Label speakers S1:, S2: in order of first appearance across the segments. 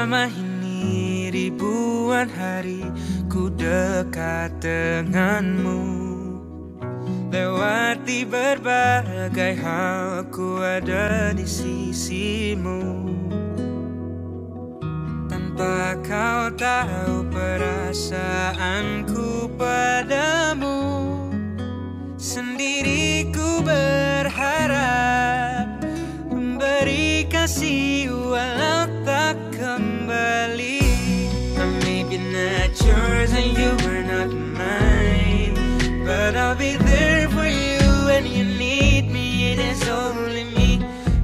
S1: Selama ini ribuan hari ku dekat denganmu. Lewati berbagai hal ku ada di sisimu. Tanpa kau tahu perasaanku padamu, sendiri ku berharap memberi kasih walau tak kembali. I may be not yours and you were not mine, but I'll be there for you when you need me. It is only me.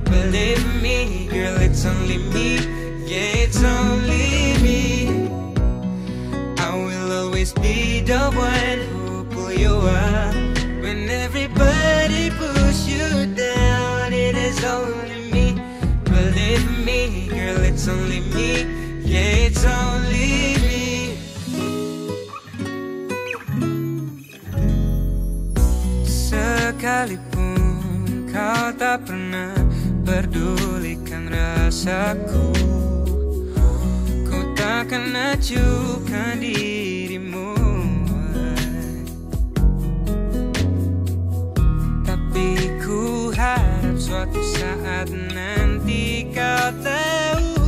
S1: Believe me, girl, it's only me. Yeah, it's only me. I will always be the one who pull you up when everybody push you down. It is only me. Believe me, girl, it's only me. Yeah, it's only me. Sekalipun kau tak pernah pedulikan rasaku, ku takkan acuhkan dirimu. Tapi ku harap suatu saat nanti kau tahu,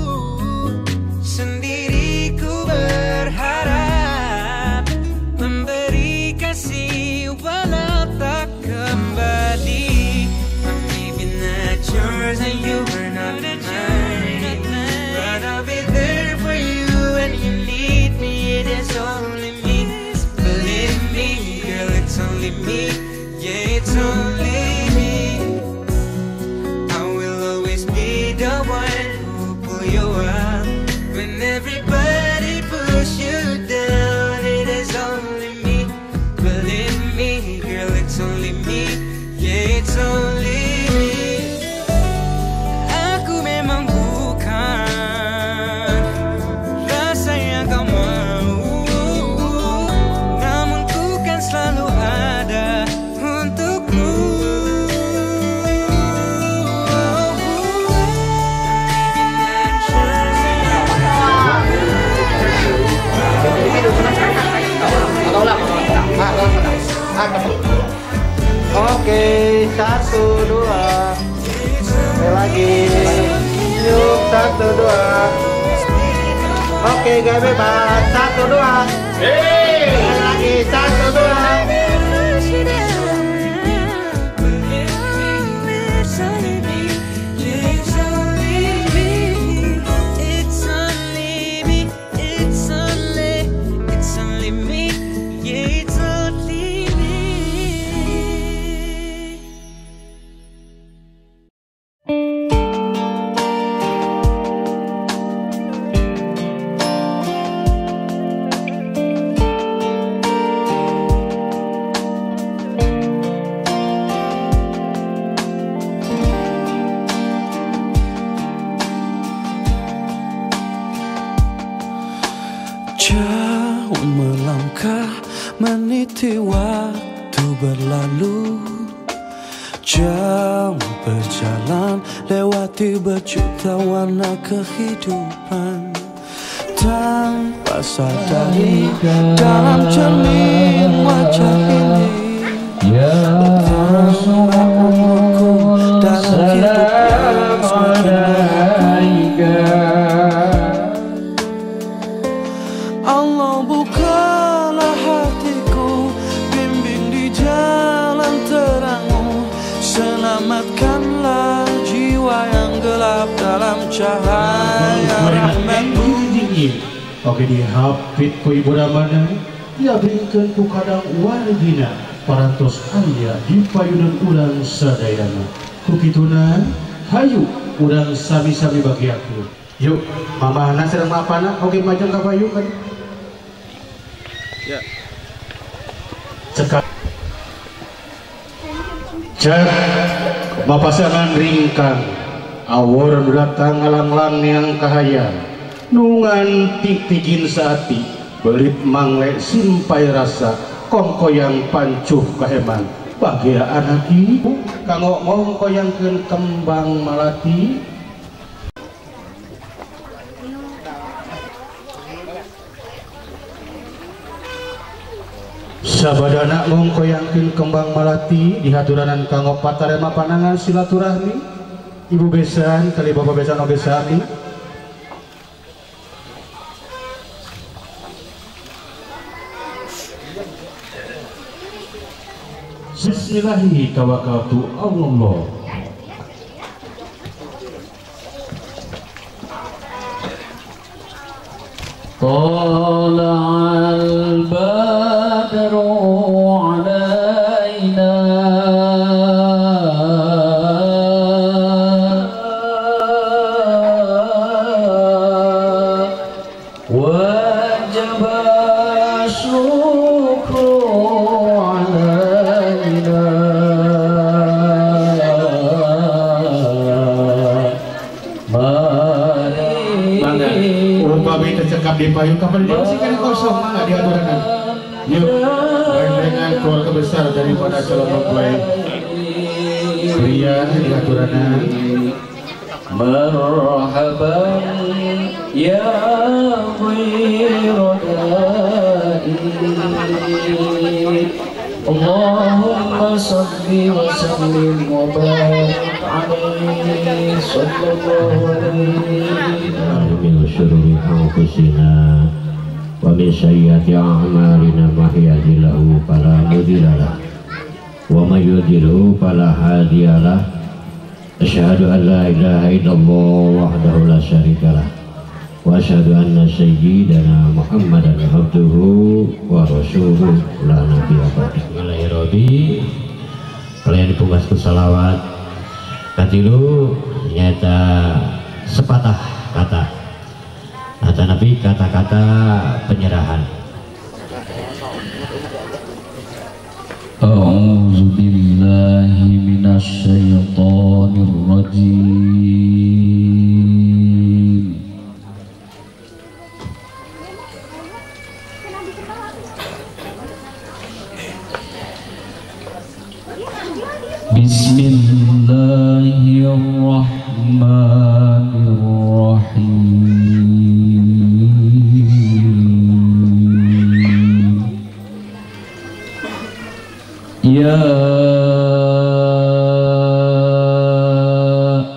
S1: sendiri ku berharap memberi kasih walau tak kembali. I may be not yours and you were not mine, but I'll be there for you when you need me. It is only me. Believe me, girl, it's only me. Yeah, it's only me. I will always be the one who pull you up when everybody push you down. It is only me. Believe me, girl, it's only me. Yeah, it's only me. Aku memang bukan rasa yang kau mau, namun ku kan selalu ada untukmu.
S2: Oke, 1, 2. Sekali lagi. Yuk, 1, 2. Oke, gaya bebas. 1, 2. Sekali lagi, 1, 2.
S3: Jauh melangkah meniti waktu berlalu, jauh berjalan lewati berjuta warna kehidupan, tanpa sadari dalam cermin wajah ini bertambah umurku dalam hidup yang semakin meragu. Allah bukalah hatiku, bimbing di jalan terangmu, selamatkanlah jiwa yang gelap dalam cahaya rahmatmu.
S4: Oke, dihapit ku ibu ramana, diabringkeun ku kadang wargina, parantos aya di payunan urang sadayana. Ku kituna, hayu urang sami-sami bagi aku. Yuk, mamana sareng mapana oge majeng ka payu kan.
S2: Ya.
S4: Cekap. Cek bapasangan ringkang awor datang ngalanglang niang kahayang nu nganti tigin saati belit mangle simpai rasa kongkoyang pancuh kaheman bagia anak ibu kanggo ngongkoyangkeun kembang malati. Sabadana ngongkoyangkeun kembang malati dihaturanan kanggo patarema panangan silaturahmi Ibu besan kali Bapak besan oge sami. Bismillahi tawakkaltu Allah.
S3: طلع البدر علينا وجب الشكر علينا
S4: Upami tercekap di payung kapan dia masih kena kosong mangga diaturakan. Yuk, dengan keluarga besar daripada calon mempelai pria diaturakan.
S3: Marhaban ya ghairu da'i. Allahumma salli wa sallim wa barik alaihi sallallahu alaihi.
S5: Min syururi anfusina wa min sayyiati a'malina may yahdihillahu fala mudilla lahu wa may yudlilhu fala hadiya lahu. Asyhadu an la ilaha illallah wahdahu la syarika lah wa asyhadu anna sayyidana Muhammadan abduhu wa rasuluhu la nabiyya ba'da. Bismillahirrahmanirrahim. Kalian dipungkas ku salawat katilu nyata sepatah kata atau nabi kata-kata penyerahan.
S3: A'udzu billahi minasyaitonir rajim. Bismillahirrahmanirrahim. Ya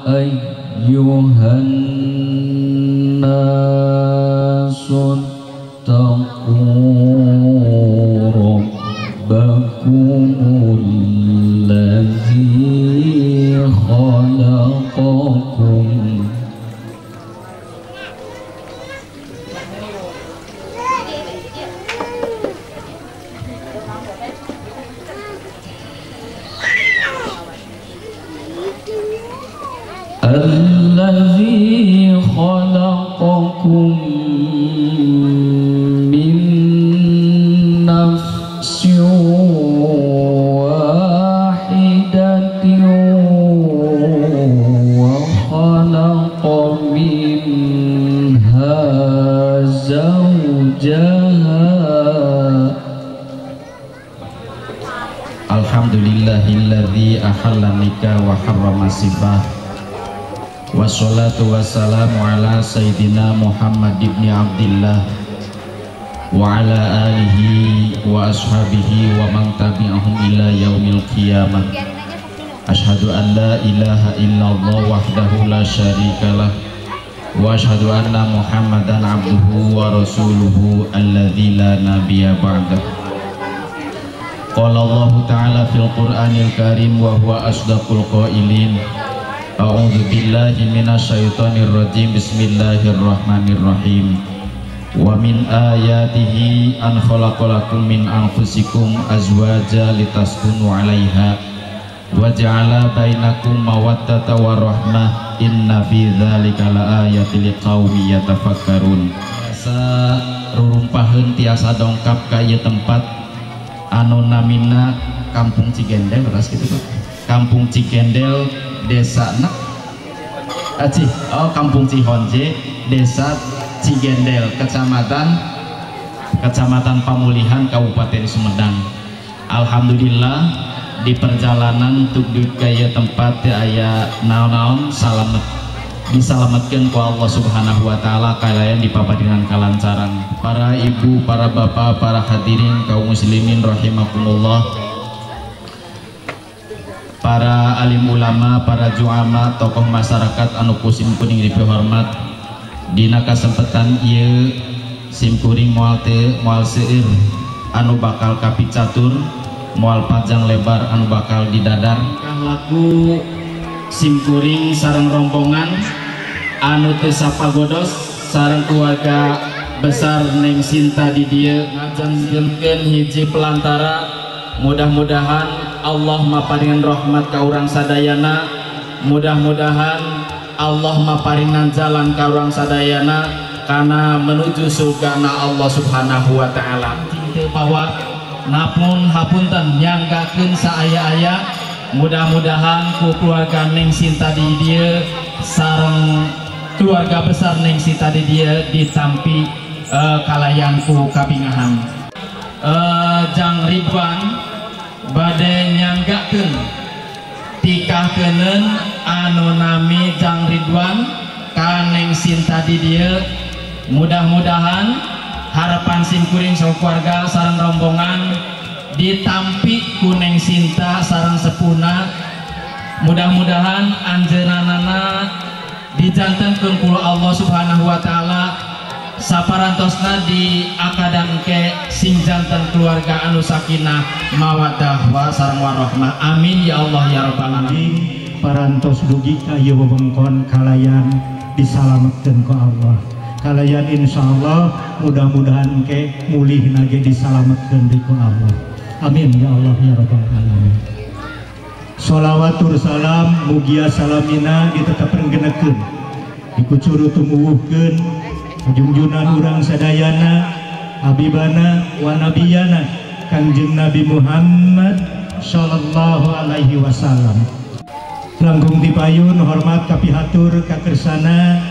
S3: ayyuhan nasu taqu rabbakumul ladzi khalaqakum الذي خلقكم من نفس واحدة وخلق منها زوجها. Alhamdulillahilladzi ahalla nikah wa harrama sifah. Wassalatu wassalamu ala Sayyidina Muhammad ibn Abdillah wa ala alihi wa ashabihi wa man tabi'ahum ila yaumil qiyamah. Ashhadu an la ilaha illallah wahdahu la syarikalah wa ashhadu anna Muhammadan abduhu wa rasuluhu alladzi la nabiyya ba'dah. Qala Allahu ta'ala fil Qur'anil karim wa huwa asdaqul qailin. A'udzu billahi minasyaitonir rajim. Bismillahirrahmanirrahim. Wa min ayatihi an khalaqalakum min anfusikum azwaja litaskunu 'alaiha wa ja'ala bainakum mawaddata wa rahmah. Inna fi dzalika laayatin liqaumin yatafakkarun. Tiasa rurumpaheun tiasa dongkap ka ieu tempat anu namina Kampung Cigendel, leres kitu Pak. Kampung Cigendel Desa Nak Kampung Cihonje, Desa Cigendel, Kecamatan Pamulihan, Kabupaten Sumedang. Alhamdulillah di perjalanan untuk gaya tempat aya naon-naon salamet. Disalamatkan ku Allah Subhanahu wa taala kalayan dipapadinan kalancaran. Para ibu, para bapak, para hadirin kaum muslimin rahimakumullah. Para alim ulama, para juama, tokoh masyarakat anu ku sim kuring dipihormat. Dina kasempetan ieu sim kuring moal teu moal seueur anu bakal kapicatur, moal panjang lebar anu bakal didadar. Laku sim kuring sareng rombongan anu teu sapagodos sareng keluarga besar Neng Sinta di dieu ngajantenkeun hiji pelantara. Mudah-mudahan Allah maparingan rahmat ka urang sadayana, mudah-mudahan Allah maparingan jalan ka urang sadayana kana menuju surgana Allah Subhanahu wa taala. Teu bawa napun hapunten nyanggakeun saaya-aya, mudah-mudahan ku keluarga Neng Sinta di dieu sareng keluarga besar Neng Sinta di dieu ditampi kalayan ku kabingahan. Jang Ridwan bade nyanggakeun tikahkeuneun anu nami Jang Ridwan ka Neng Sinta di dieu. Mudah-mudahan harapan simkuring sakeluarga sareng rombongan ditampi ku Neng Sinta sareng sepuhna. Mudah-mudahan anjeunana dijantenkeun ku Allah Subhanahu wa taala saparantosna di akadang ke sing janten keluarga anu sakinah mawaddah wa sareng warahmah. Amin ya Allah ya rabbal alamin.
S4: Parantos dugi ka ieu wewengkon kalayan disalametkeun ku Allah. Kalayan insyaallah mudah-mudahan ke mulihna ge disalametkeun deui ku Allah. Amin ya Allah ya rabbal alamin. Sholawatur salam mugia salamina ditetep genekeun dikucuru tumuwuhkeun junjunan urang sadayana habibana wa nabiyana Kangjeng Nabi Muhammad sallallahu alaihi wasallam. Langkung dipayun hormat kapihatur kakersana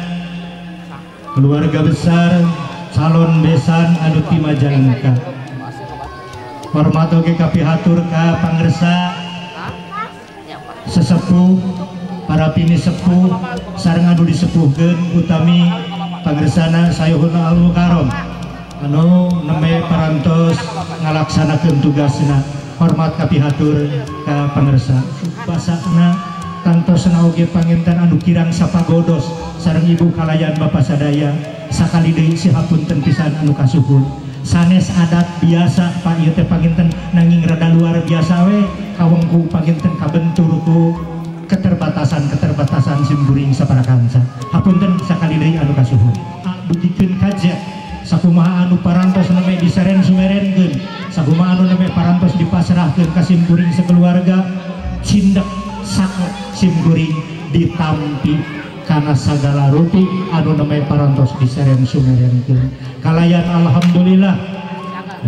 S4: keluarga besar calon besan anu ti Majalengka. Hormat oge kapihatur ka pangersa sesepuh, para pini sepuh sareng anu disepuhkeun utami pangersana Sayuhuna Al Mukarram anu nembe parantos ngalaksanakeun tugasna. Hormat kapihatur ka pangersa basana tantosna oge panginten anu kirang sapagodos sareng ibu kalayan bapak sadaya. Sakali deui sihapunten pisan anu kasuhun. Sanes adat biasa Pak ieu teh panginten nanging rada luar biasa we kawengku panginten kabentur ku keterbatasan-keterbatasan simkuring saparakanca. Hapunten sakali deui anu kasuhun. Dugikeun kaja sakumaha anu parantos nembe diseren sumerenkeun, sakumaha anu nembe parantos dipasrahkeun ka simkuring sekeluarga, cindek saket simkuring ditampi kana sagala rupi anu nembe parantos diseren sumerenkeun. Kalayan alhamdulillah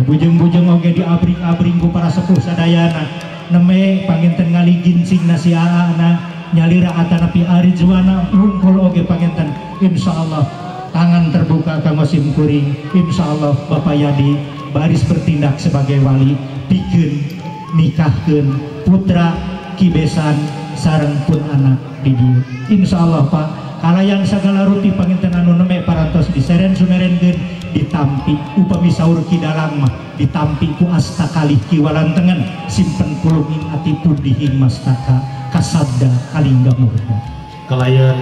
S4: bujeng-bujeng oge diabring-abring ku para sepuh sadayana nembe panginten ngaligincing nasi aana nyalira atanapi arizwana wungkul oge panginten insyaallah tangan terbuka kanggo simkuring. Insyaallah Bapak Yadi baris bertindak sebagai wali pikeun nikahkeun putra kibesan sareng pun anak di dieu. Insyaallah Pak kalayan sagala rupi panginten anu nembe parantos diseren sumerenkeun ditampi upami saur ki dalang mah ditampi ku asta kalih kiwalantengan simpen pulung ing ati pudihing mastaka kasabda kalingga murda.
S6: Kalayan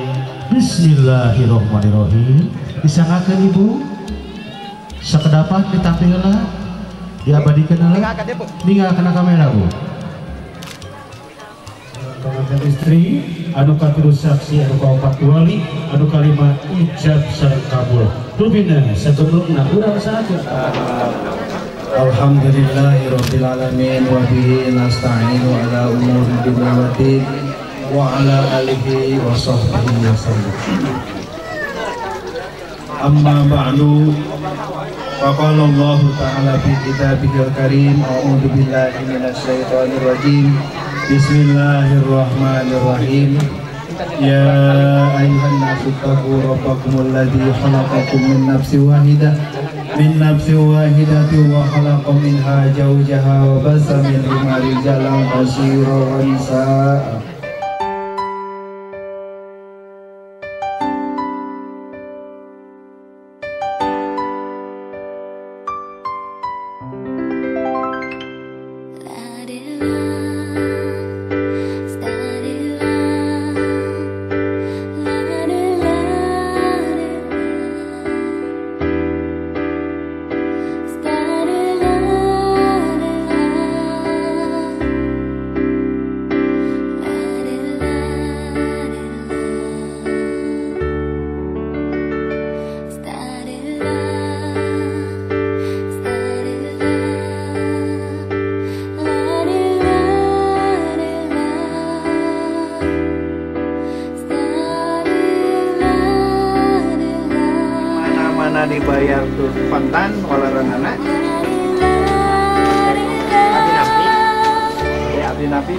S6: bismillahirrahmanirrahim disangakeun ibu sakedapan ditampi heula diabadikeun heula ninggal kana kamera Bu. Pengantin istri anu katilu saksi anu kaopat wali anu kalima ijab sareng kabul. Rupina sagemblengna urang sahaja.
S7: Alhamdulillahirabbil alamin wa bihi nasta'inu ala umuri dunya waddin wa ala alihi wa sahbihi wasallam. Amma ba'du, faqala Allah ta'ala fi kitabihil karim, a'udzu billahi minasyaitonir rajim. Bismillahirrahmanirrahim. Ya ayyuhan nasu taqu rabbakumul ladzi khalaqakum min nafsin wahidah wa khalaqa minha zawjaha wa bassa minhuma rijalan katsiran wa nisaa.
S2: Dibayar tuh kontan olaranana abdi napi ya abdi napi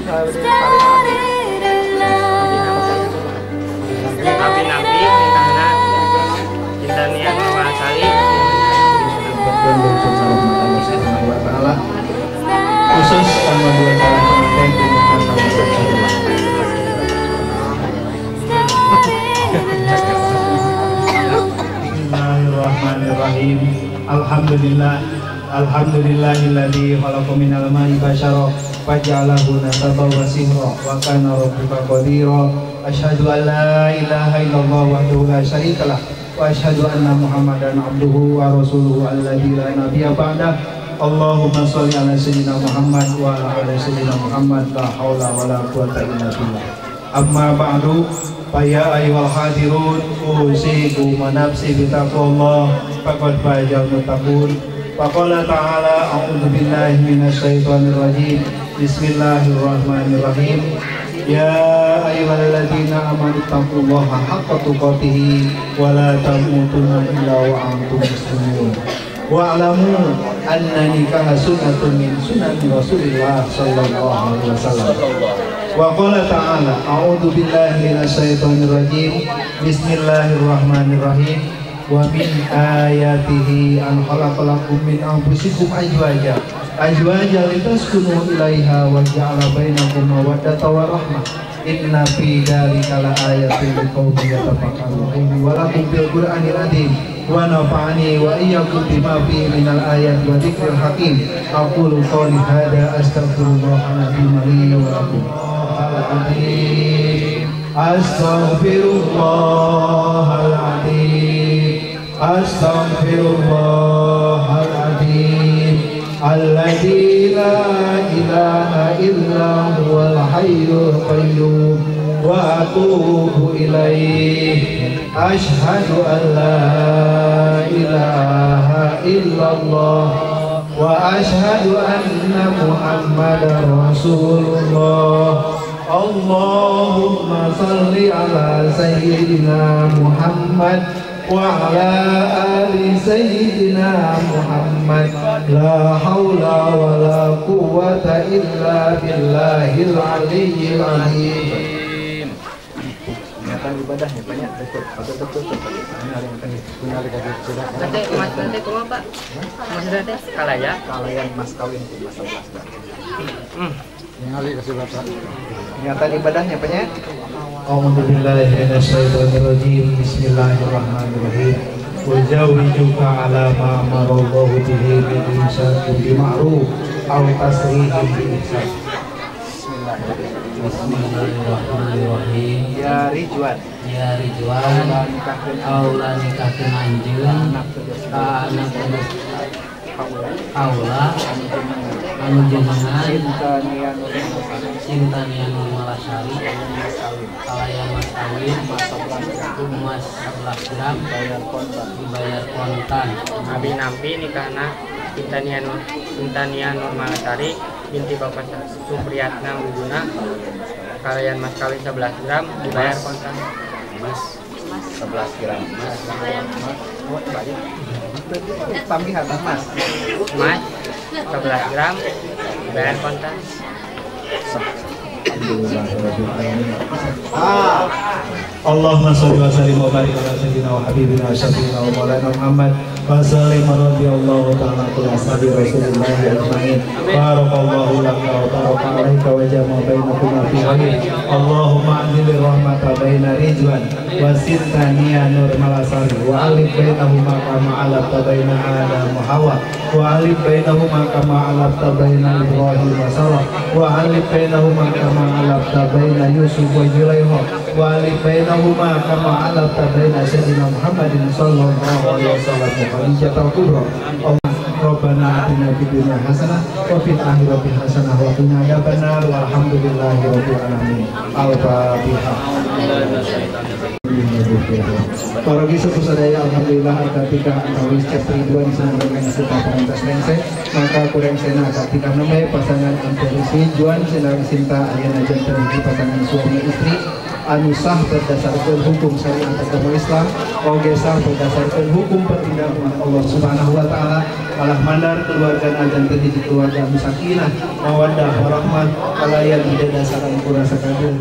S8: abdi napi mintana Cintania Nurmalasari
S7: khusus tanggal 2 calon pengantin diminta sama. Bismillahirrahmanirrahim. Alhamdulillah, alhamdulillahilladzi khalaqa minal ma'i basyara faja'alahu nasaban wa sihra wa kana rabbuka qadira. Asyhadu an la ilaha illallah wahdahu la syarikalah wa asyhadu anna Muhammadan abduhu wa rasuluhu alladzi la nabiyya ba'dah. Allahumma sholli ala sayyidina Muhammad wa ala ali sayyidina Muhammad. La haula wala quwata illa billah. Amma ba'du. Ya ayyuhal hadirun usikum wa nafsi bitaqwallah faqad fazal muttaqun. Faqala ta'ala a'udzu billahi minasyaitonir rajim. Bismillahirrahmanirrahim. Ya ayyuhalladzina amanu taqullaha haqqa tuqatih wa la tamutunna illa wa antum muslimun. Wa'lamu anna nikaha sunnatun min sunnati Rasulillah sallallahu alaihi wasallam. Wa qala ta'ala a'udzu billahi minasyaitonir rajim. Bismillahirrahmanirrahim. Wa min ayatihi an khalaqalakum min anfusikum azwaja azwaja litaskunu ilaiha wa ja'ala bainakum mawaddatan wa rahmah. Inna fi dzalika laayatin liqaumin yatafakkarun. Wa lakum fil Qur'anil azim wa nafa'ani wa iyyakum bima fihi minal ayati wa dzikril hakim. Aqulu qawli hadza astaghfirullaha al-azim li wa lakum. Al-azim astaghfirullahal azim astaghfirullahal azim alladzi la ilaha illa huwal hayyul qayyum wa atubu ilaih. Asyhadu an la ilaha illallah wa asyhadu anna Muhammadar Rasulullah. Allahumma salli ala sayyidina Muhammad wa ala ali sayyidina Muhammad. La haula wa la quwwata illa billahil aliyyil azim.
S2: Niatan ibadahnya banyak betul betul betul.
S8: Nanti mas nanti kumaha Pak? Mas nanti kalaya?
S2: Kalayan mas kawin mas 11 gram.
S7: Ningali kasih Bapak.
S2: Niatan ibadahnya banyak.
S7: A'udzubillahi minasyaitonirrajim. Bismillahirrahmanirrahim. Uzawijuka ala ma amarallahu bihi min imsakin bi ma'ruf aw tasrihin bi ihsan.
S9: Bismillahirrahmanirrahim.
S2: Ya Ridwan.
S9: Ya Ridwan. Aula nikahkeun anjeun ka anak kaula anu jenengan Cintania Nurmalasari kalayan mas kawin emas 11 gram dibayar kontan.
S8: Abi nampi nikahna Cintania Nurmalasari binti Bapak Supriyatna Wiguna kalayan mas kawin 11 gram dibayar kontan.
S2: Emas 11 gram. Emas. Tambihan emas.
S8: Emas 11 gram dibayar kontan.
S7: Allahumma sholli wa sallim wa barik ala sayyidina wa habibina wa syafiina wa maulana Muhammad wa sallim radhiyallahu ta'ala an ashabi Rasulillah ajmain. Barakallahu laka wa baraka alaika wa jama'a bainakuma fi khair. Allahumma anzil rahmata baina Ridwan wa Sintania Nurmalasari wa alif bainahuma kama alafta baina Adam wa Hawa wa alif bainahuma kama alafta baina Ibrahim wa Sarah wa alif bainahuma kama alafta baina Yusuf wa Zulaikha wa alif bainahuma kama alafta baina Sayyidina Muhammadin sallallahu alaihi wasallam wa Khadijah al-Kubra. Rabbana atina fid dunya hasanah wa fil akhirati hasanah wa qina adzabannar walhamdulillahi rabbil alamin. Al-Fatihah. Para sepuh sadaya alhamdulillah akad nikah antawis chapter 2 disenangkan serta parantos rengse maka kurang sena akad nikah nembe pasangan antawis Ridwan senang Sinta ayana janten hiji pasangan suami istri anu sah berdasarkan hukum syariat agama Islam oge sah berdasarkan hukum perundang-undangan Allah Subhanahu wa taala malah mandar keluarga janten hiji keluarga anu sakinah mawaddah warahmah kalayan didasarkan ku rasa kadir.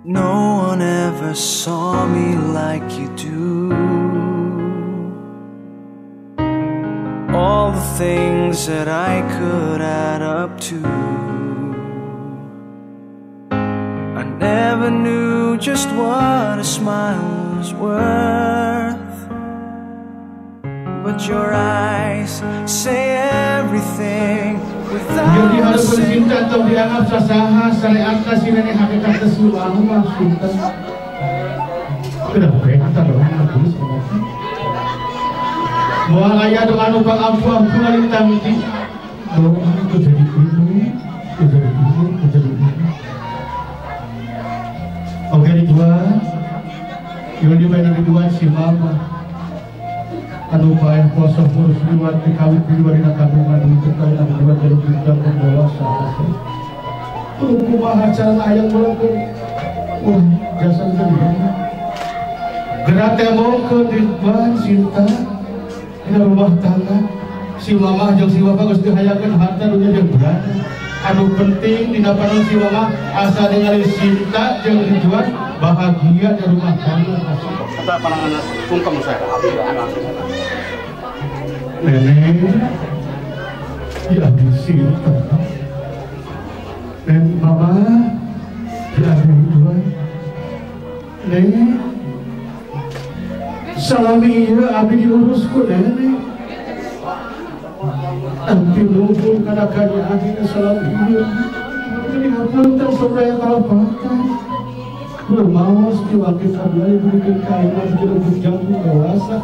S1: No one ever saw me like you do. All the things that I could add up to, I never knew just what a smile was worth. But your eyes say everything.
S6: Jadi harus bercinta atau dianggap sasaha syariat si nenek hakikat keseluruhan mah cinta. Tidak berkata doa bagus. Moal aya doa nu pangampu-ampu lintang ti. Doa itu jadi ini, itu jadi ini, itu jadi ini. Oke Ridwan, ieu di mana Ridwan si mama. Anu paeh poso ngurus liwat di kawin di luar dina kandungan itu kawin anu dua jadi budak dewasa. Tuh kumaha cara hayang mulangkeun. Wah, jasa teh. Gerak tembongkeun Ridwan Sinta dina rumah tangga. Si mamah jeung si bapak geus dihayakeun harta nu jeung berat. Anu penting dina panon si mamah asa ningali Sinta jeung Ridwan bahagia di rumah tangga.
S10: Kata panangan sungkem saya.
S6: Nenek, ya Sinta. Nenek mama, ya Ridwan. Nenek, salami ieu abdi diurus ku nenek. Abdi nuhun kana kanya abdi salami ieu. Jadi hapunten sadaya kalepatan. Maos diwakil abdi diberikan kain jeung bujang dewasa.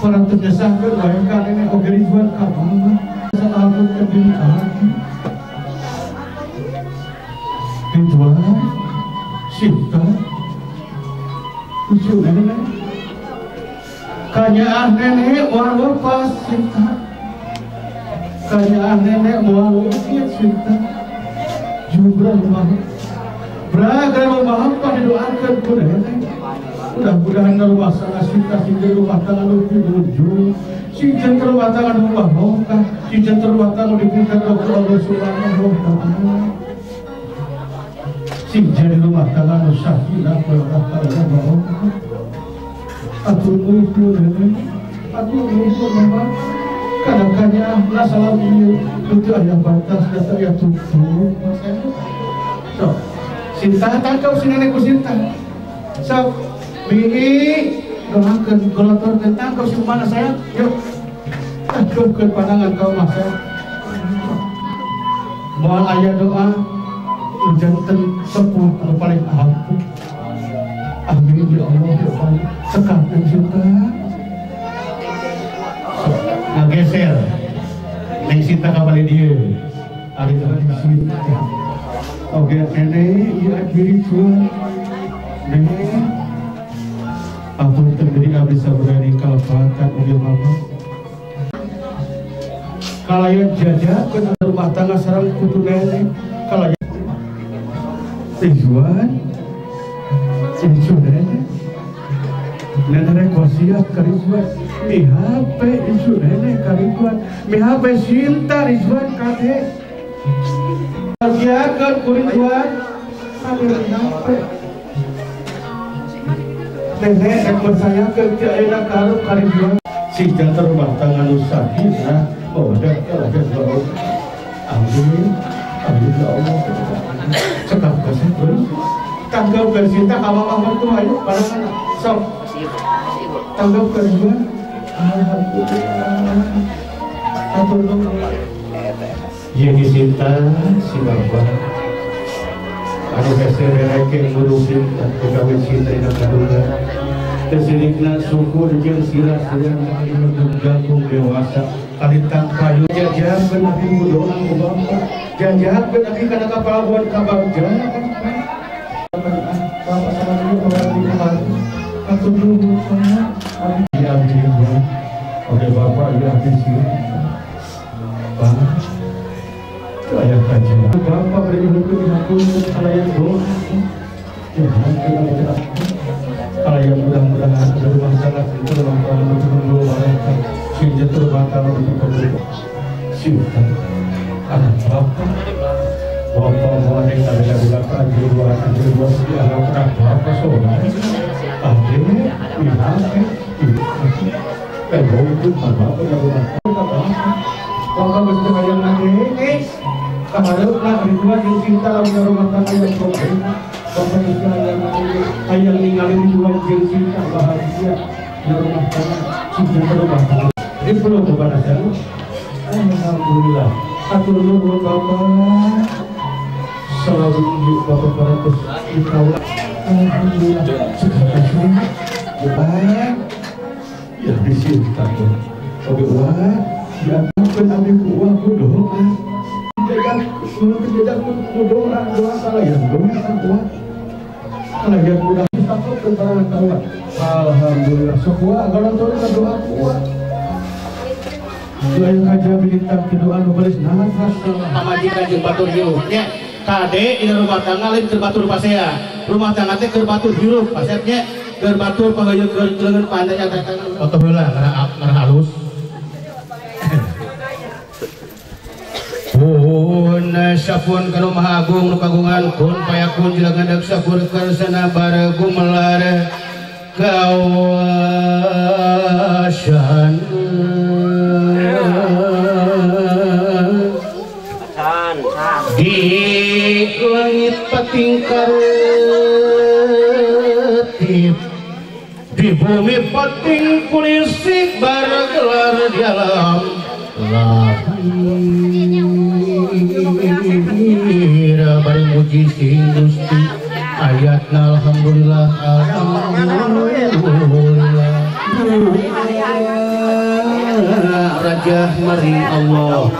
S6: Orang ternyesahkeun wae ka nenek oge Ridwan ka mama. Sahapunten diri abdi. Ridwan, Sinta, lucu nenek. Kanyaah nenek moal lepas Sinta. Kanyaah nenek moal leukit Sinta. Jubra rumah. Braga rumah apa didoakeun ku nenek. Mudah-mudahan rumah tangga Sinta sing rumah tangga nu pinuju. Sing rumah tangga nu barokah, sing rumah tangga diberikan Allah Subhanahu wa taala. Sing jadi rumah tangga nu sakinah barokah. Atur nuhun nenek, atur nuhun mama. Kadang-kadang lah salam ieu teu aya batas da teu aya tutup. Sok, Sinta tangkap si nenek ku Sinta. Sok, bii doakeun golotorkeun tangkap si mana saya. Yuk. Tangkapkeun pandangan kau mah saya. Moal aya doa nu janten sepuh anu paling ampuh. Amin ya Allah ya Allah. Sekarang Sinta ngageser neng Sinta kabali dieu ari Sinta. Oke nenek ieu abdi Ridwan. Nenek ampun diri abdi saburani kalepatan oge mama. Kalayan jajakeun rumah tangga sareng putu nenek kalayan Ridwan cucu nenek. Nenek wasiat ka Ridwan, mihape cucu nenek ka Ridwan, mihape Sinta Ridwan kade. Wasiatkeun ku Ridwan, kade mihape. Nenek rek percayakeun ti ayeuna ka hareup ka Ridwan sing janten rumah tangga nu sakinah mawaddah warahmah. Amin. Amin ya Allah. Cekap kasih terus. Tanggap ke Sinta ka mamah mertua ayo barengan sok. Tanggap ke Ridwan. Alhamdulillah. Atur nuhun. Ye Sinta si bapak. Anu hese reke ngurusin pegawai Sinta dina kandungan. Tesirikna syukur jeung sirah sedang ganggu dewasa kalintang kayu jajakeun abdi ku doa ku bapak jajakeun abdi kana ka palabuhan ka Bagja bapak sama dulu abdi kemari atur nuhun Pak abdi abdi oke bapak ya abdi sih Pak ayah kajian bapak beri hukum dihapunten kalayan doa ya kalayan mudah-mudahan rumah tangga itu rumah tangga itu barokah sing jatuh rumah tangga itu cinta anak bapak bapak mau ada yang bila anjir dua si anak bapak soalnya ade pihak ibu itu bapak rumah tangga bapak mesti hayang nangis kaharepna Ridwan jeung Sinta lamun rumah tangga yang problem bapak itu hayang ningali Ridwan jeung Sinta bahagia di rumah tangga cinta rumah tangga ini perlu kepada saya. Alhamdulillah atur nuhun bapak selalu tinggi bapak beratus dikawal. Alhamdulillah sudah baik ya di Sinta oke wah diangkatkan abdi ku uang ku doa jejak ku doa doa kalayan doa doa kalayan mudah takut tentang kawan. Alhamdulillah sok wa galontoreun ka doa ku wa doa yang kaja bilintang ke doa nu baris nafas
S4: pamajikan jeung batur hirup nya kade dina rumah tangga lain keur batur pasea rumah tangga teh keur batur hirup pasep nya keur batur pangeuyeun leungeun pandai nya teh foto heula ngarah halus. Kun sapun kanu Maha Agung nu kagungan kun payakun jelagan deuk sapur karsana bare gumelar kawasan di langit pating karetip di bumi pating kulisik bargelar di alam lahir bari muji sing Gusti ayatna alhamdulillah alhamdulillah raja mari Allah.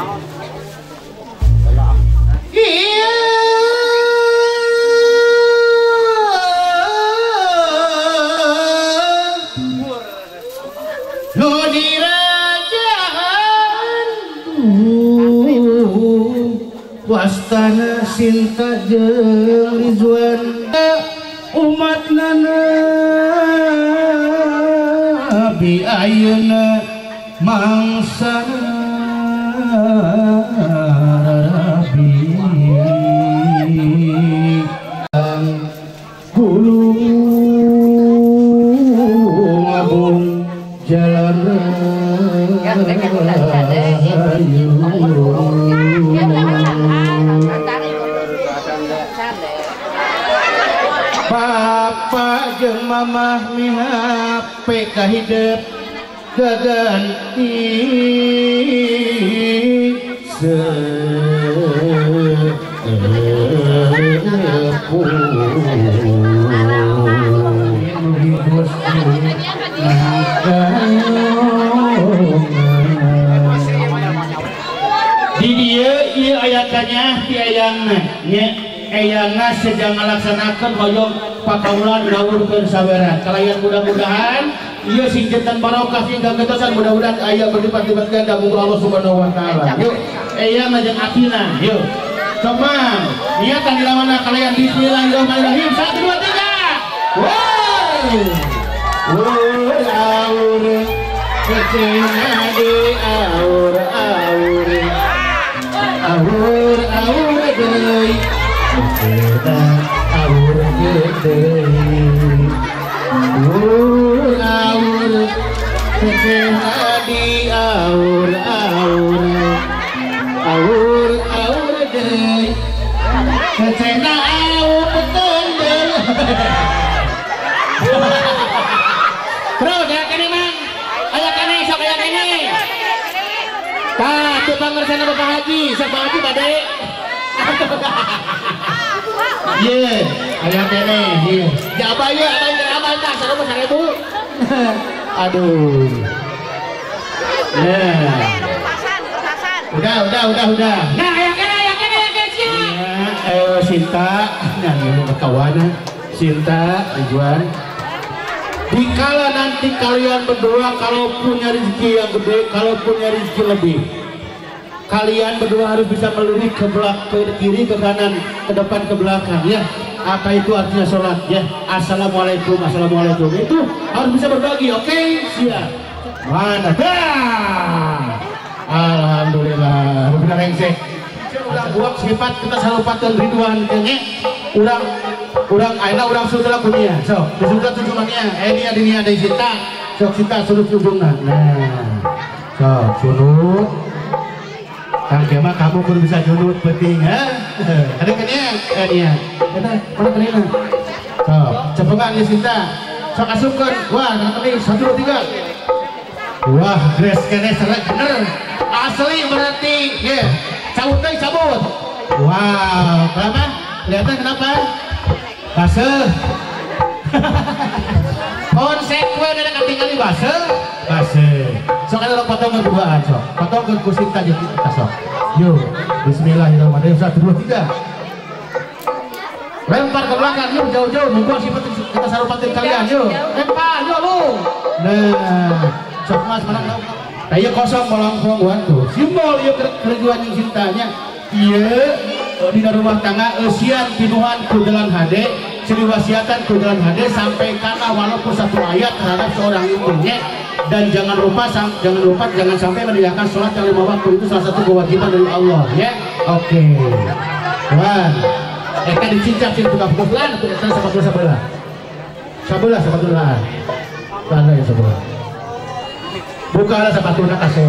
S4: Wastana Sinta jeung Rizwan umat Nabi ayeuna mangsana Rabi gulung ngabung jalan Bapak jeung mamah mihape ka hidep gaganti sepuh. Di dieu ieu aya kanyah ti eyangna nya eyangna sedang ngalaksanakeun hoyong pakaulan ngawurkeun saweran kalayan mudah-mudahan ieu sing janten barokah sing gagetosan mudah-mudahan aya berlipat-lipat ganda ku Allah Subhanahu wa taala. Yuk eyang jeung akina yuk comang niatan dilawana kalayan bismillahirrahmanirrahim 1 2 3. Wow Wur aur kecena di aur aur aur aur deui kecena aur deui Aur aur kecena di aur aur aur aur deui kecena aur tendel. Terus aya kene Mang, aya kene sok aya kene. Tah teu pangersana Bapak Haji, sok Bapak Haji bade. Ye, aya kene ieu. Ya abah ieu, abah ieu abah tah 1000 1000. Aduh. Nah. Udah. Nah, aya kene sia. Ya, Sinta, nah ieu kawana. Sinta, Ridwan. Dikala nanti kalian berdua kalau punya rezeki yang gede, kalau punya rezeki lebih, kalian berdua harus bisa melirik ke belakang, ke kiri, ke kanan, ke depan, ke belakang ya. Apa itu artinya sholat ya? Assalamualaikum, assalamualaikum. Itu harus bisa berbagi, oke? Siap. Mana? Dah. Alhamdulillah. Benar rengsek. Urang buak sifat kita salupatkeun Ridwan kenge. Urang ayeuna urang sutra kunia. Sok, disutra tujuannya. Dia dinia deui Sinta. Sok Sinta sunut ujungna. Nah. Sok sunut. Kang Kema kamu kudu bisa junut penting ha. Ada kenia? Dia. Eta mana kenina? Sok, cepengan ya Sinta. Sok asupkeun. Wah, kana tadi 1 2 3. Wah, gres kene serek bener. Asli berarti, ye. Cabut deui cabut. Wow, kenapa? Kelihatan kenapa? Baseuh. Konsekuen ada katingali baseuh, baseuh. Sok eta urang potong berduaan sok. Potong ku Sinta jeung kita sok. Yuk, bismillahirrahmanirrahim. 1 2 3. Lempar ke belakang, yuk jauh-jauh. Mumpung sifat kita sarupatin kalian, yuk. Lempar, yuk lu. Nah, sok Mas mana tahu. Nah, ieu kosong molongkong waktu. Simbol ieu keriduan jeung cintanya. Ieu dina rumah tangga eusian pinuhan ku jalan hade, ciri wasiatan ku jalan hade sampaikanlah walaupun satu ayat terhadap seorang ibunya. Dan jangan lupa jangan sampai meninggalkan sholat yang 5 waktu, itu salah satu kewajiban dari Allah ya. Oke. Wan, eta dicincang sing buka buka eta sepatu sebelah. Sebelah sepatu lah. Mana ya sebelah? Bukalah sepatuna kasep.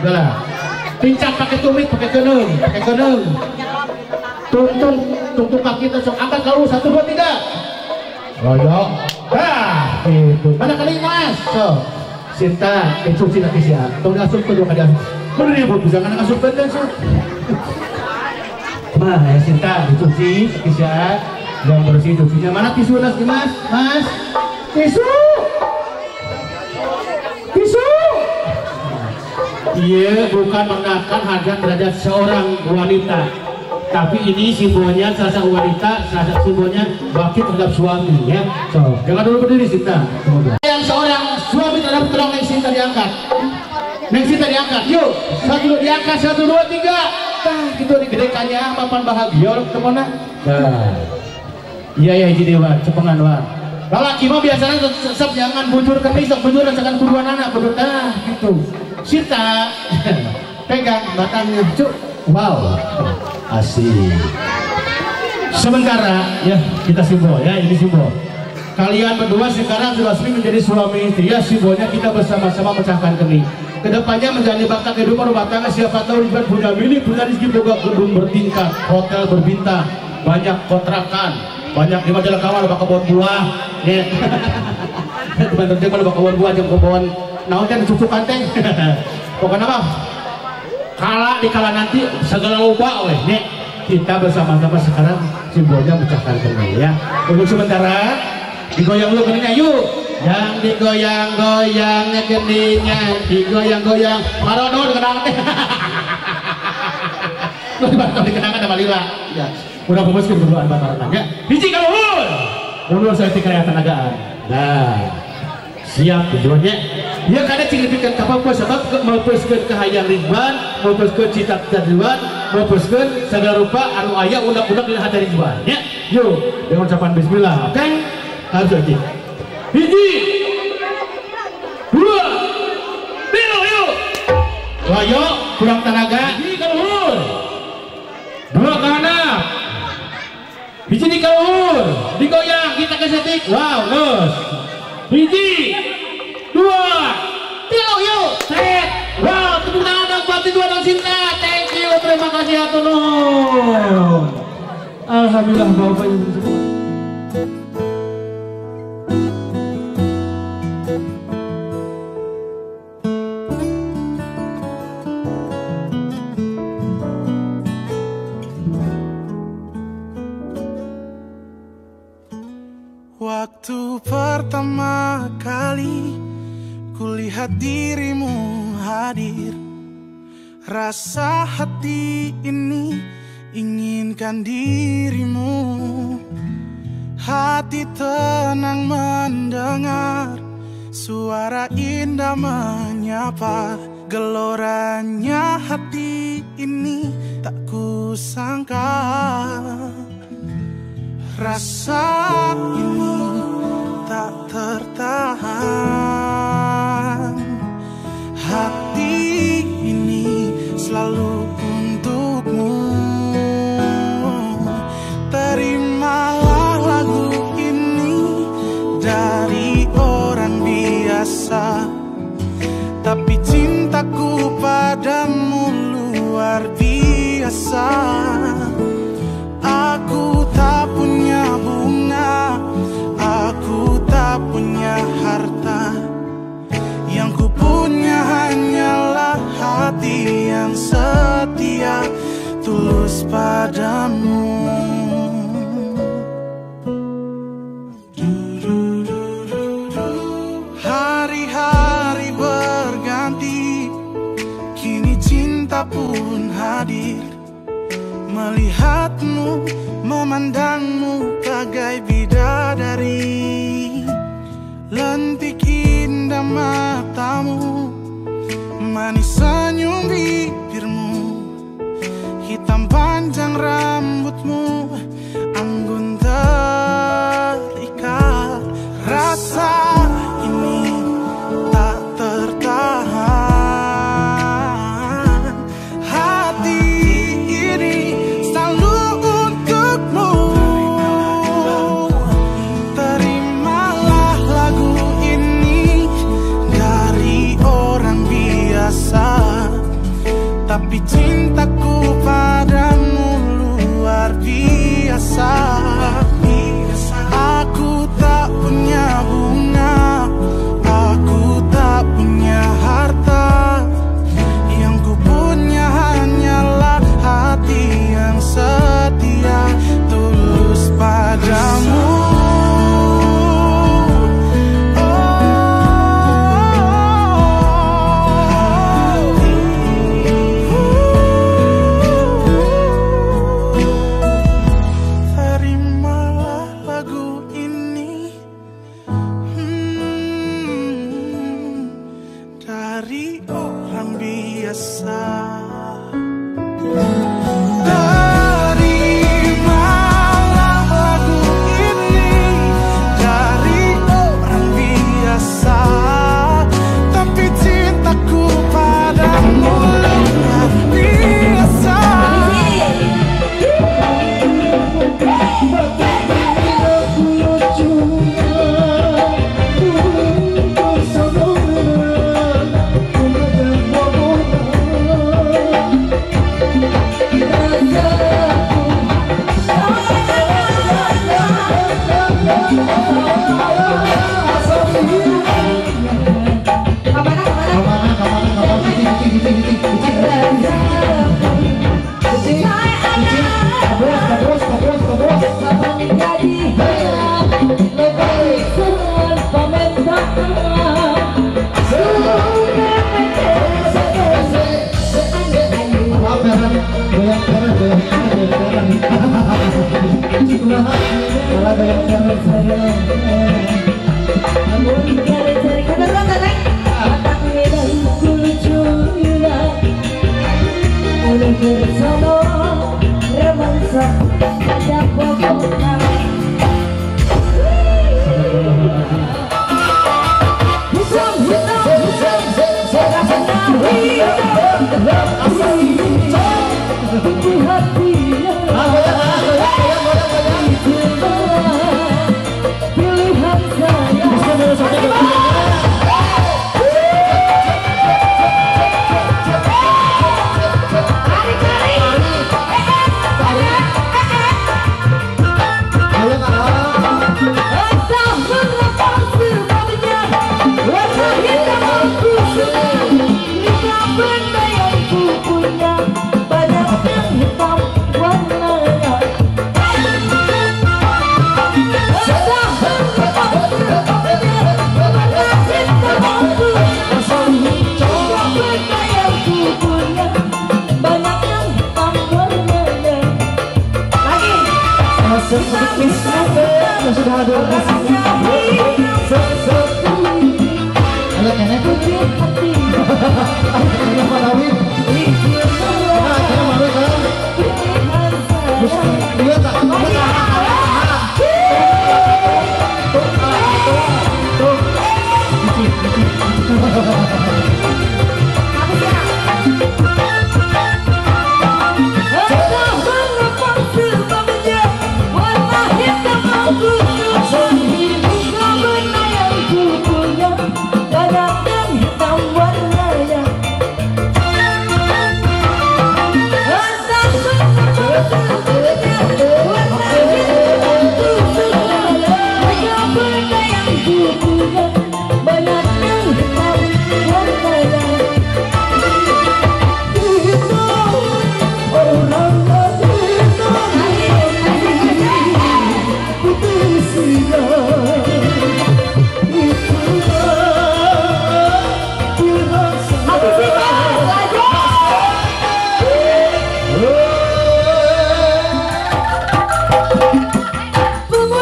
S4: Udah. Pincang pakai tumit, pakai keneung, pakai keneung. Tungtung kaki kita sok angkat kalau 1 2 3. Royok. Nah, itu. Mana kali Mas? So, Sinta, cuci kaki sia. Tong diasupkeun dua kali asup. Ribut bisa kana ngasupkeun teh sok. Mah, ya Sinta, dicuci kaki sia. Yang bersih cucinya. Mana tisu Mas? Mas. Tisu. Tisu. Iya, bukan menekan harga derajat seorang wanita, tapi ini simbolnya salah satu wanita, salah satu simbolnya bakti terhadap suami ya. So, jangan dulu berdiri Sinta. Yang seorang suami terhadap tolong Neng Sinta diangkat. Neng Sinta diangkat. Yuk, 1 2 diangkat, 1 2 3. Tah, gitu digedekannya mapan bahagia kemana? Nah. Iya ya hiji dewa, cepengan wa. Lalaki mah biasanya sesep jangan bujur kemis, sok bujur jangan kuduan anak, kudu tah gitu. Sinta pegang batangnya, cuk. Wow, asik. Sementara ya kita simbol ya, ini simbol. Kalian berdua sekarang sudah resmi menjadi suami istri ya, simbolnya kita bersama-sama mecahkan kening. Kedepannya menjalani bakti kehidupan rumah tangga, siapa tahu Ridwan punya milik, punya rezeki, boga gedung bertingkat, hotel berbintang, banyak kontrakan, banyak di majalah kawan, loba kebun buah, ya. Teman-teman loba kebun buah, jeung kebun naon teh dicucukan teh. Pokoknya mah kala dikala nanti segala loba weh nek kita bersama-sama sekarang simbolnya mecahkan kening ya. Untuk sementara digoyang dulu keningnya yuk. Yang digoyang-goyang keningnya, digoyang-goyang. Marono dikenang teh. Lu dibantu dikenangan sama lila. Ya. Udah fokuskeun berduaan bataran ya. Hiji ka luhur. Mundur saeutik aya tenagaan. Nah. Siap tujuannya. Ya karena cing dipikeun ka Papua sebab melepaskeun kahayang Ridwan, melepaskeun cita-cita Ridwan, melepaskeun segala rupa anu aya undang-undang dina hati Ridwan ya. Yuk, dengan ucapan bismillah, oke? Harus aja. Hiji, 2, 3, yuk. Loyo kurang tenaga, hiji ka luhur. 2 ke kanan. Hiji di kaluhur, digoyang kita ke setik. Wow, geus.
S3: Hiji, dua, tilu, yuk, set. Wow, tepuk tangan dong buat Ridwan dan Sinta. Thank you, terima kasih hatur nuhun.
S6: Alhamdulillah Bapak Ibu semua.
S1: Waktu pertama kali kulihat dirimu hadir, rasa hati ini inginkan dirimu. Hati tenang mendengar suara indah menyapa, geloranya hati ini tak kusangka. Rasa ini tak tertahan, hati ini selalu untukmu. Terimalah lagu ini dari orang biasa, tapi cintaku padamu luar biasa. Aku tak punya bunga, aku tak punya harta, yang ku punya hanyalah hati yang setia tulus padamu. Hari-hari berganti, kini cinta pun hadir. Melihatmu, memandangmu bagai bidadari. Lentik indah matamu, manis senyum bibirmu, hitam panjang rambutmu, anggun terikat. Rasa ini tak tertahan, hati ini selalu untukmu. Terimalah lagu ini dari orang biasa, tapi cintaku padamu luar biasa. Aku tak punya bunga, aku tak punya harta, yang ku punya hanyalah hati yang setia tulus padamu. Terimalah lagu ini dari orang biasa. Terimalah lagu ini dari orang biasa, tapi cintaku padamu luar biasa.
S11: Pilihan.
S2: Yang sudah hadir di sini. Ayo nenek putih hati. Ayo Pak Dawid. Nah, saya malu kan. Dia tak. Tuh,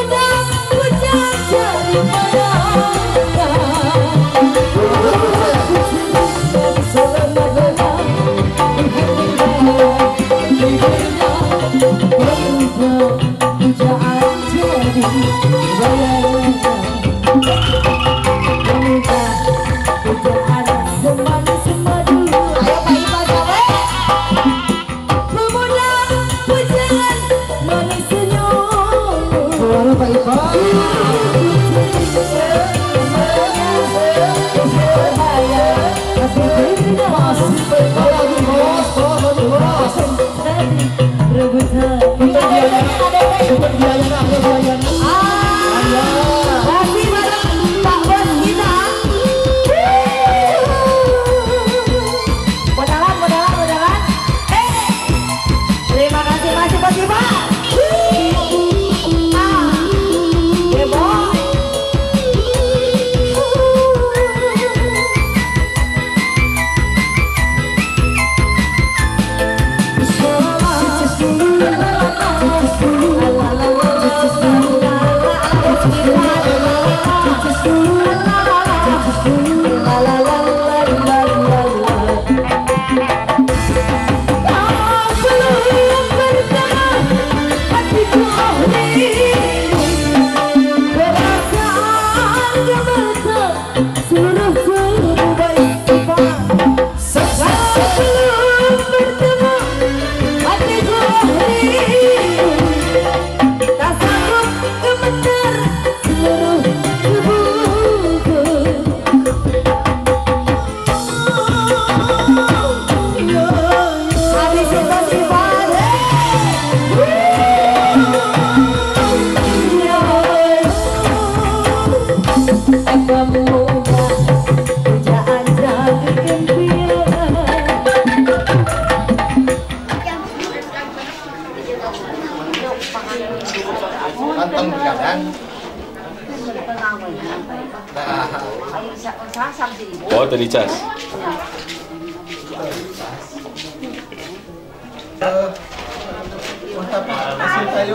S11: Oh, tadi cas.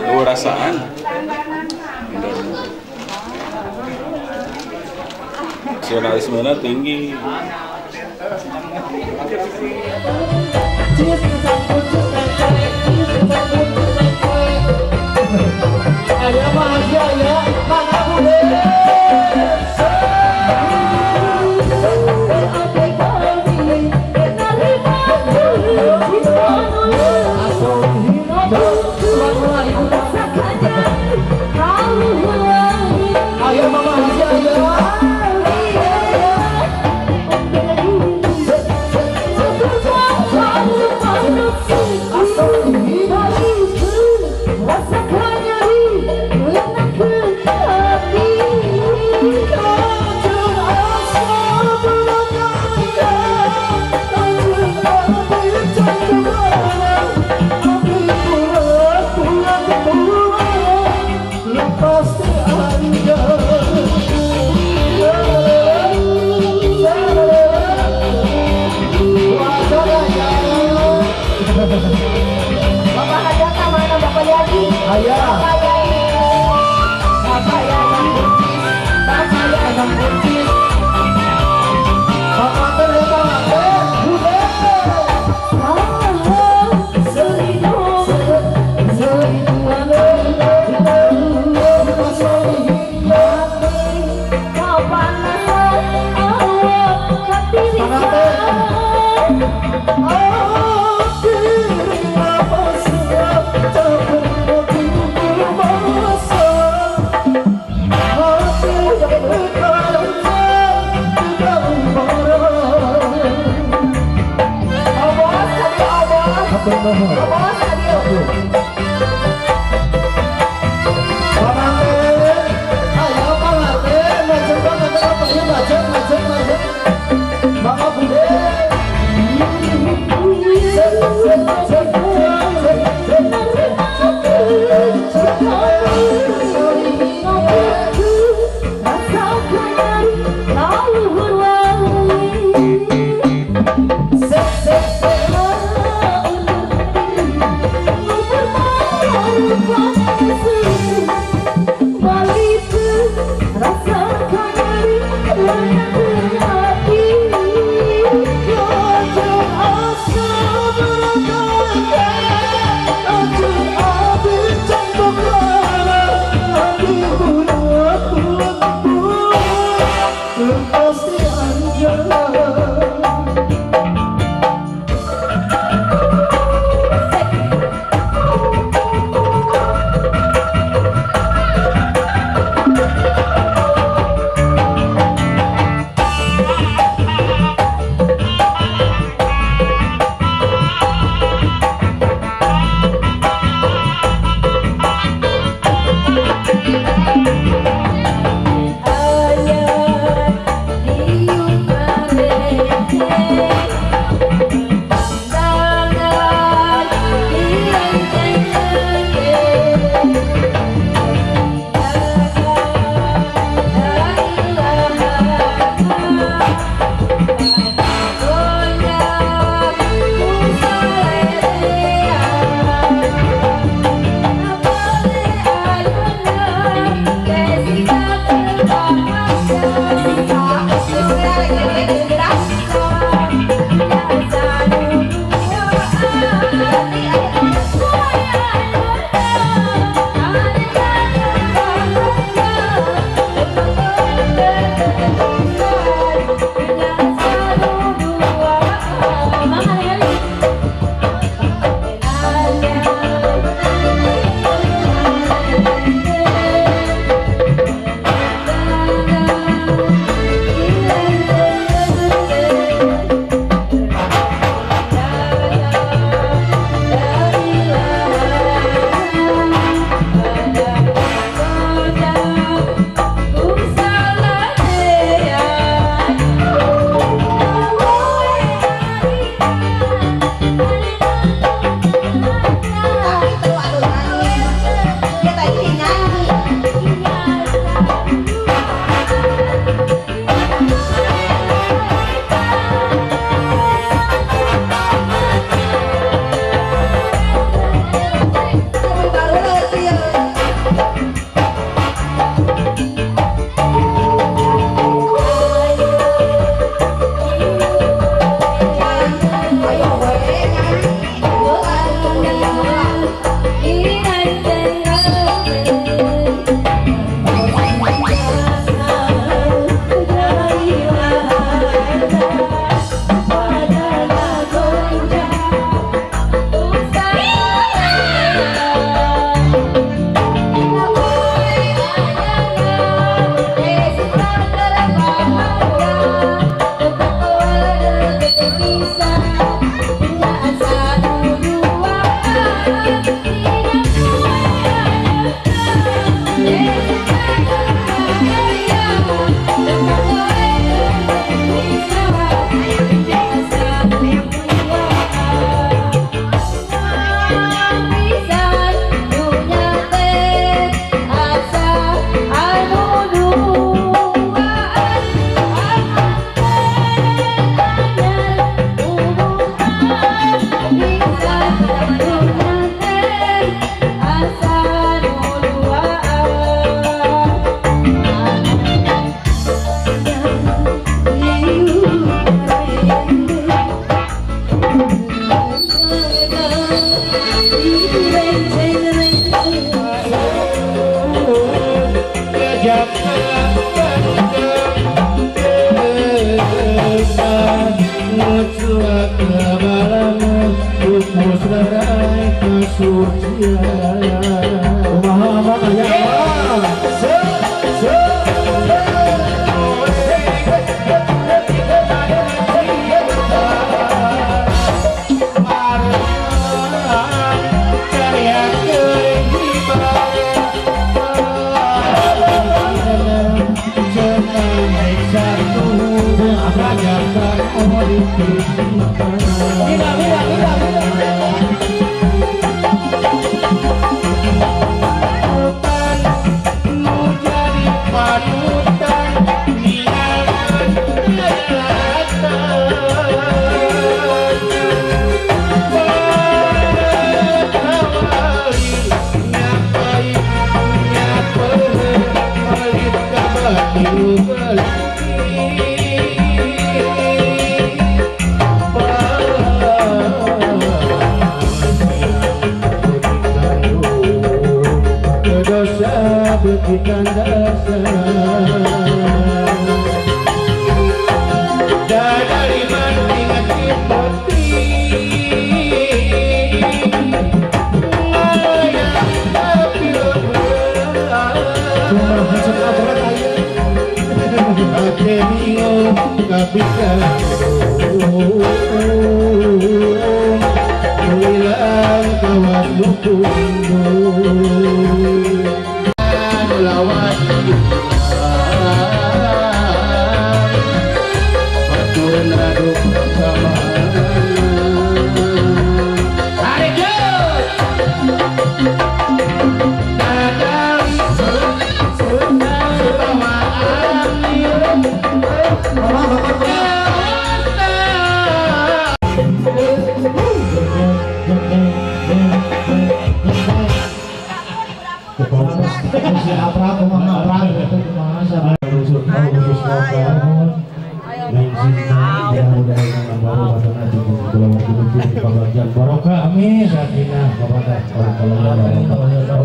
S11: Oh, rasaan. Nasionalismenya tinggi.
S2: Ada bahagia ya, Kang Abu
S12: Rasanya nyeri, enak.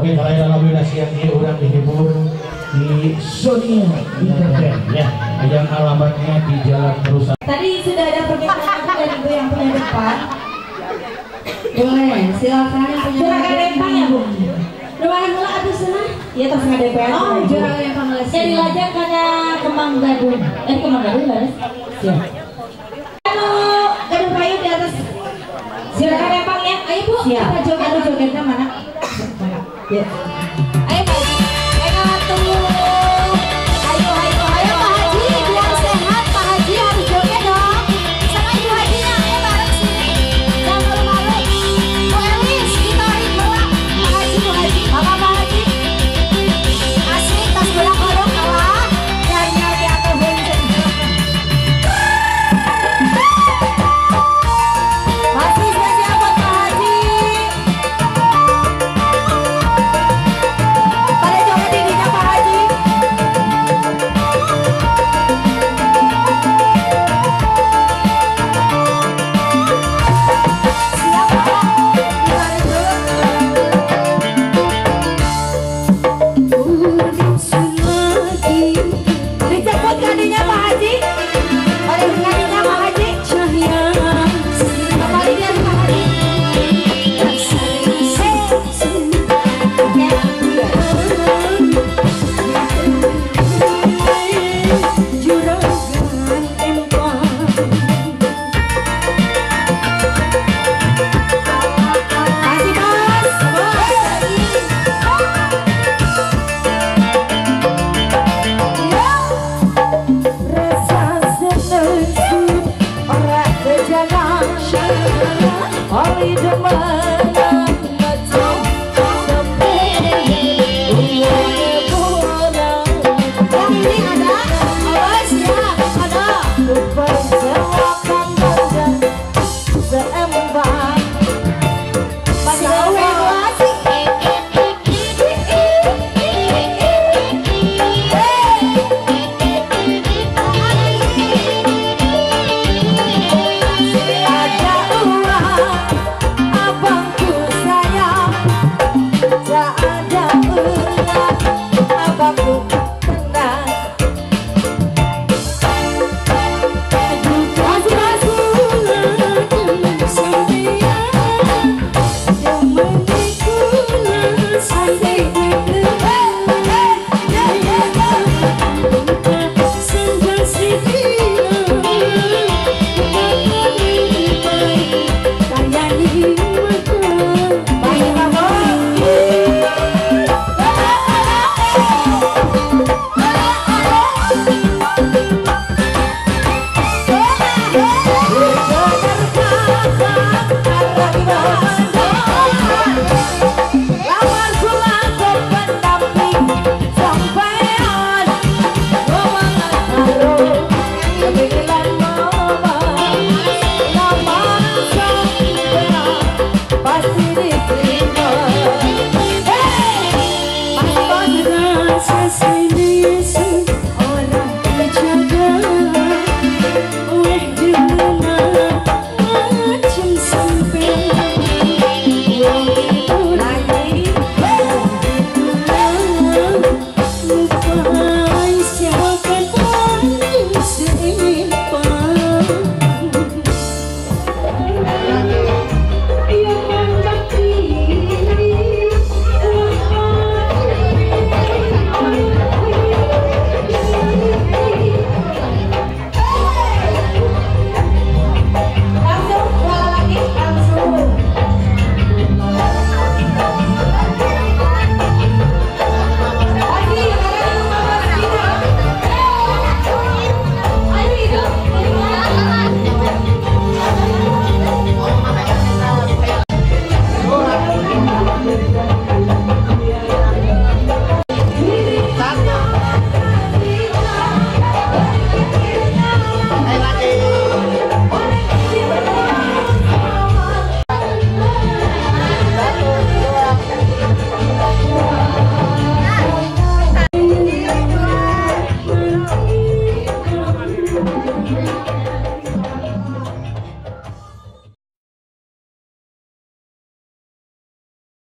S4: Oke, kalau alhamdulillah siang ini orang dihibur di Sonia Entertain ya, yang alamatnya di Jalan Perusahaan.
S12: Tadi sudah ada permintaan dari ibu yang punya depan. Boleh, silakan yang punya. Juragan Empang ya, Bu? Ruangan mula atau sana? Iya, tas DPR. Oh, Juragan Empang Malaysia. Jadi lajang karena Kemang Gadung. Kemang Gadung baris. Siap. Anu, gadung kayu di atas. Juragan Empang ya. Ayo, Bu. Siap. Kita joget, jogetnya mana? Ya.
S13: Ayo Pak Haji, ayo tunggu. Ayo, ayo, ayo Pak Haji, biar sehat Pak Haji harus joget dong. Sama Ibu Hajinya, ayo bareng sini. Jangan malu-malu. Bu Elis, ditarik bola. Pak Haji, Bu Haji, Bapak Pak Haji. Asik, tas bola kodok kalah. Dan nyari atau bonceng. Masih spesial buat Pak Haji.
S12: Demen.